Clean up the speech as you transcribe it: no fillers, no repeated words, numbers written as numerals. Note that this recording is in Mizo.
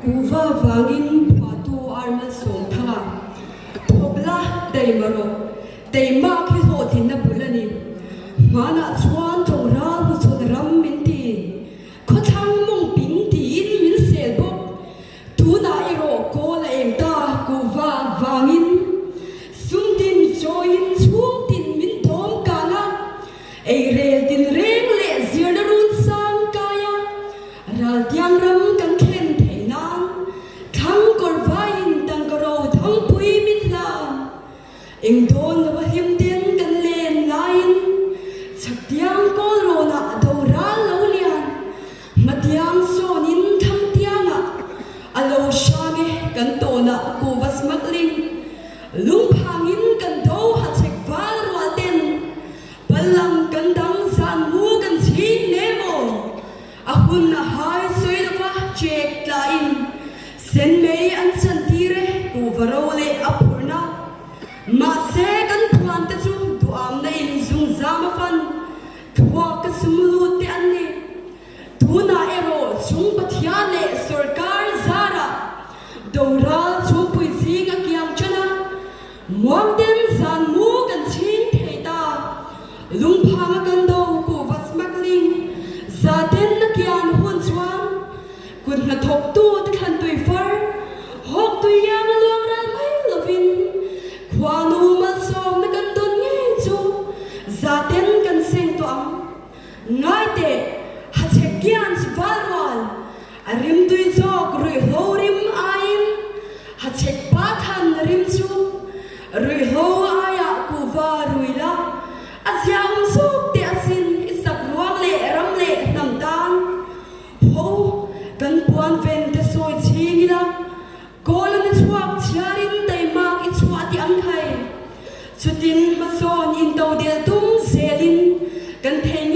Kuhva vangin phuahtu ar malsawm thanga thawk la taima rawh. Teimak hi hlawhtlinna bul a ni. Hmanah chuan tlawngral hnuchhawn ram min ti. Khawthlang mawng ping tiin min sel bawk. Tunah erawh kawl a eng ta kuhva vangin sum tin chawiin chhung tin min dawm kang a, eirel tin reng leh zirna run sang kai a, raltiang ram kan thlen theih nan thlang kawr vaiin tangka ro thangpui min hlan. Eng dawn lo a hlim ten kan len laiin chhaktiang kawl rawnah do ral lo lian, hmatiang sawnin thangtiangah a lo hrang e kan tawnah kuhva smuggling lungphangin kan do hachhek val rual ten pallang kan dang zan mu kan chhing ne maw a hun a hai sawi lova chek tlain sen mei an chantir e kuhva ro leh a phurhna. Mahse kan phuan te chu duamna in zungzam a fan thluak ka sum lut te an ni. Tunah erawh chung Pathian leh sorkar zarah doral chhungpui zing a kiang tan a, muangten zan mu kan chhing thei ta. Lungphanga kan do kuhva smuggling zaten a kian hun chuan Kut hnathawktu te thlan tui far, hawk tui iang a luang ral mai lovin khuanu malsawmna kan dawn ngei chu zaten kan seng tawh ang. Ngai teh, hachhek kian chu val rual, a rim tui zawk ruihhlo rim aiin hachhek pa than rim chu ruihhlo aiah kuhva rui la, a ziaawm zawk teh asin i sak ruang leh ram leh hnam tan. Ho, kan puan ven te sawi chhing ila, kawl a ni chhuak chhiarin teimak i chhuah tih ang khai. Chutin hmasawn in to del tum zelin kan thei ngei.